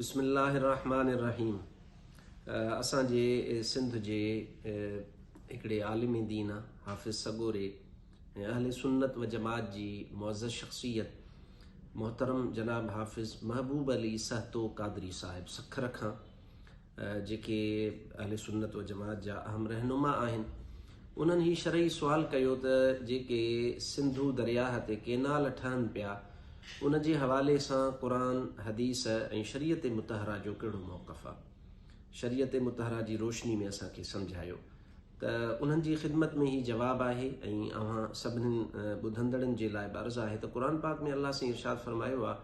بسم الله الرحمٰن الرحيم اسان جي سنڌ جي هڪڙي عالم دين حافظ سڳوري ۽ اهل سنت و جماعت جي معزز شخصيت محترم جناب حافظ محبوب علي سهتو قادري صاحب سکر کان جيڪي اهل سنت و جماعت جا اهم رهنما آهن انهن هي شرعي سوال ڪيو ته جيڪي سنڌو درياهه تي ڪينال ٺهن پيا ان جي حوالي سان قرآن، حديث ۽ شريعت مطهره جو ڪهڙو موقف آ؟ شريعت مطهره جي روشني ۾ اسان کي سمجهايو ته انهن جي خدمت ۾ هي جواب آهي ۽ اوهان سڀني ٻڌندڙن جي لاء به عرض آهي ته قرآن پاڪ ۾ الله سائين ارشاد فرمايو آ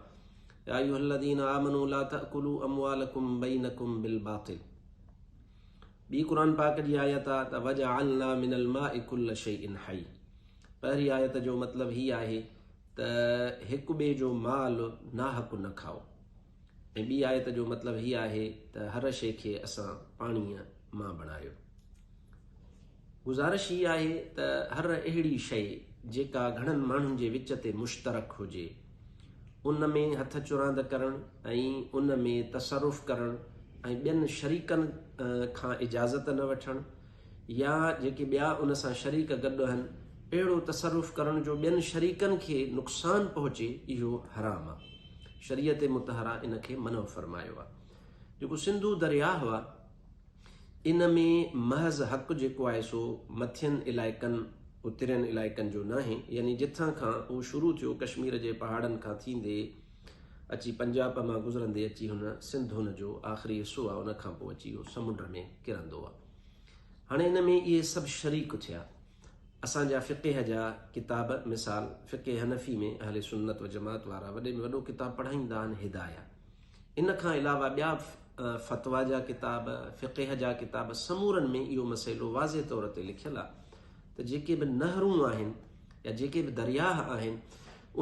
يا ايها الذين آمنوا لا تاڪلوا اموالڪم بينڪم بالباطل ٻي قرآن پاڪ جي آيت آ ته وجعلنا من الماء كل شيء حي پهرين آيت جو مطلب هي آهي ته هڪ ٻئي جو مال ناحق نه کائو ۽ ٻي آيت جو مطلب هي آهي ته هر شيء کي اسان پاڻيء مان بڻايو. گذارش هي آهي ته هر اهڙي شيء جيڪا گهڻن ماڻهن جي وچ تي مشترڪ هجي، ان ۾ هٿ چراند ڪرڻ ۽ ان ۾ تصرف ڪرڻ ۽ ٻين شريڪن کان اجازت نه وٺڻ يا جيڪي ٻيا ان سان شريڪ گڏ اهن، اهڙو تصرف ڪرڻ جو ٻين شريڪن کي نقصان پهچي، اهو حرام آ. شريعت مطهره ان کي منع فرمايو آ. جيڪو سنڌو درياهه آ، ان ۾ محض حق جيڪو آهي سو مٿين علائقن، اترين علائقن جو ناهي، يعني جتان کان اهو شروع ٿيو ڪشمير جي پهاڙن کان ٿيندي اچي پنجاب مان گذرندي اچي هن سنڌ هن جو آخري حصو آهي ان کان پوء اچي اهو سمنڊ ۾ ڪرندو آهي. هاڻي ان ۾ اهي سڀ شريڪ ٿيا. اسان جا فقه جا ڪتاب مثال فقه حنفي ۾ اهل سنت و جماعت وارا وڏي ۾ وڏو ڪتاب پڙهائيندا آهن هدايه. ان کان علاوه ٻيا فتويٰ جا ڪتاب، فقه جا ڪتاب سمورن ۾ اهو مسئلو واضح طور تي لکيل آهي ته جيڪي به نهرون آهن يا جيڪي به درياهه آهن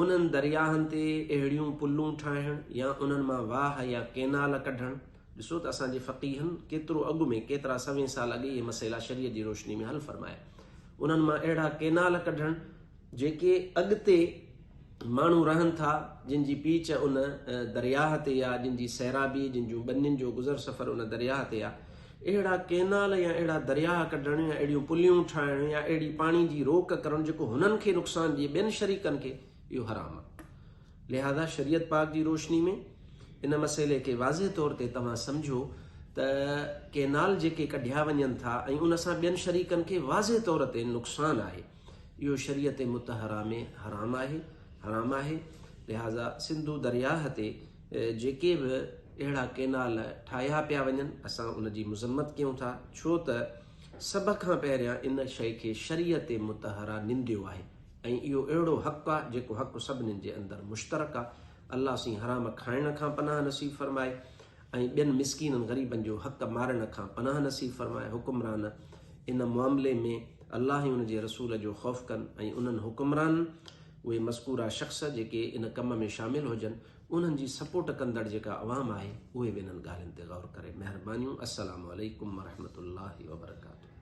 انهن درياهن تي اهڙيون پلون ٺاهڻ يا انهن مان واهه يا ڪينال ڪڍڻ ڏسو ته اسان جي فقيهن ڪيترو اڳ ۾ ڪيترا سوين سال اڳي اهي مسئلا شريعت جي روشني ۾ حل فرمايا انهن مان اهڙا ڪينال ڪڍڻ جيڪي اڳتي ماڻهو رهن ٿا، جن جي پيچ ان درياهه تي آ، جن جي سيرابي، جن جون ٻنين جو گذر سفر ان درياهه تي آ، اهڙا ڪينال يا اهڙا درياهه ڪڍڻ يا اهڙيون پليون ٺاهڻ يا اهڙي پاڻي جي روڪ ڪرڻ جيڪو هنن کي نقصان ڏئي ٻين شريڪن کي، اهو حرام آ. لهذا شريعت پاڪ جي روشني ۾ ان مسئلي کي واضح طور تي توهان سمجهو ته ڪينال جيڪي ڪڍيا وڃن ٿا ۽ ان سان ٻين شريڪن کي واضح طور تي نقصان آهي، اهو شريعت مطهره ۾ حرام آهي حرام آهي لهذا سنڌو درياهه تي جيڪي به اهڙا ڪينال ٺاهيا پيا وڃن اسان ان جي مذمت ڪيون ٿا ڇو ته سڀ کان پهريان ان شيء کي شريعت مطهره ننديو آهي ۽ اهو اهڙو حق آهي جيڪو حق سڀنين جي اندر مشترڪ آهي الله سين حرام کائڻ کان پناهه نصيب فرمائي ۽ ٻين مسڪينن غريبن جو حق مارڻ کان پناهه نصيب فرمائي، حڪمران ان معاملي ۾ الله ۽ ان جي رسول جو خوف ڪن ۽ انهن حڪمرانن، اهي مذڪوره شخص جيڪي ان ڪم ۾ شامل هجن، انهن جي سپورٽ ڪندڙ جيڪا عوام آهي، اهي به انهن ڳالهين تي غور ڪري. مهربانيون. السلام عليڪم ورحمة الله وبرڪاته.